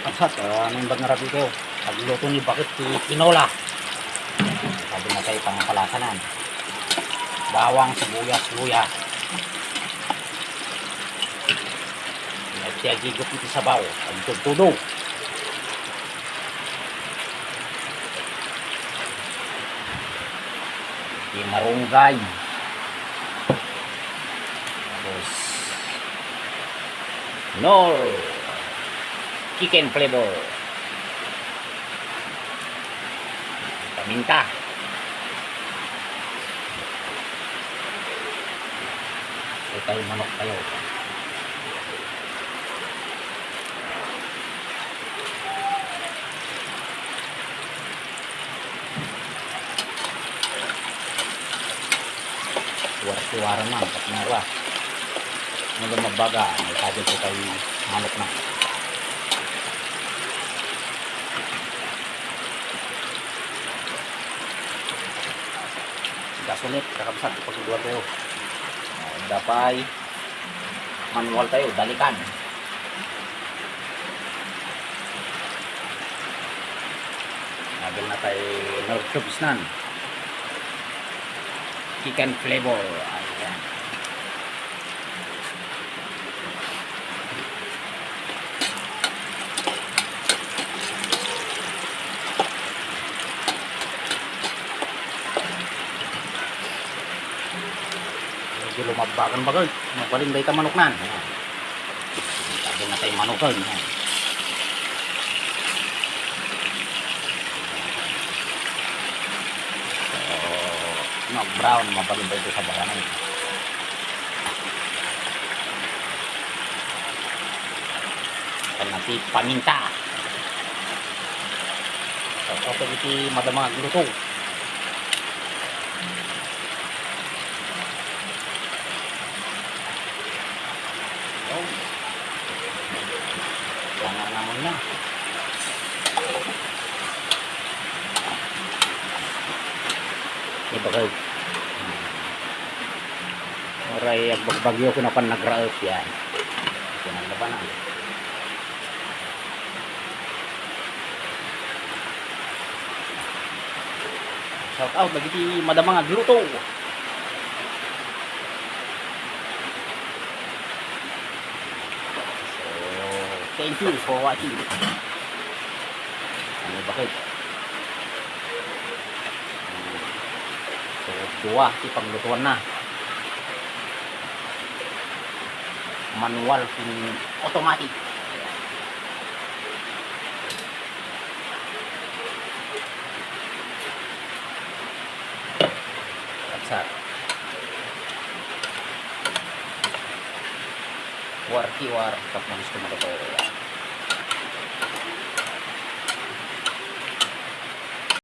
Kapsat, nung nga rabi kayo. Pagluto ni bakit si tinola. Sabi na tayo pang palasanan. Bawang, sibuyas, luya. Siya gigop iti sabaw. Pagtugtudog. Iti marunggay. Tapos Knorr chicken flavor. Paminta. Ito tayo manok tayo. Suwara-suwara man, pati nga ba? Nung magbaga, may kadil ko tayo manok na. Kasulit, kakabsat, pagsuduan tayo. Dapay, manual tayo, dalikan. Nagil na tayo Knorr cubes nan. Chicken flavor. Ayan. Medyo lumagbagan bagay. Magbaling day ka manok nan. Sabi na tayo manok kan. Brown, mabaling ba ito sa bayanay. Kan nanti paminta. Tapos iti madamag luto. Tangan naman na. Iba kayo. Oray agbagyo ko na pan nagraot yan. Pinaglabanan. Shout out lagi di madamang agluto. So, thank you for watching. Ano bakit? So, dua si paglutuan na. Manual pin automatic. Kapsat. War-war kapag gusto mo ito.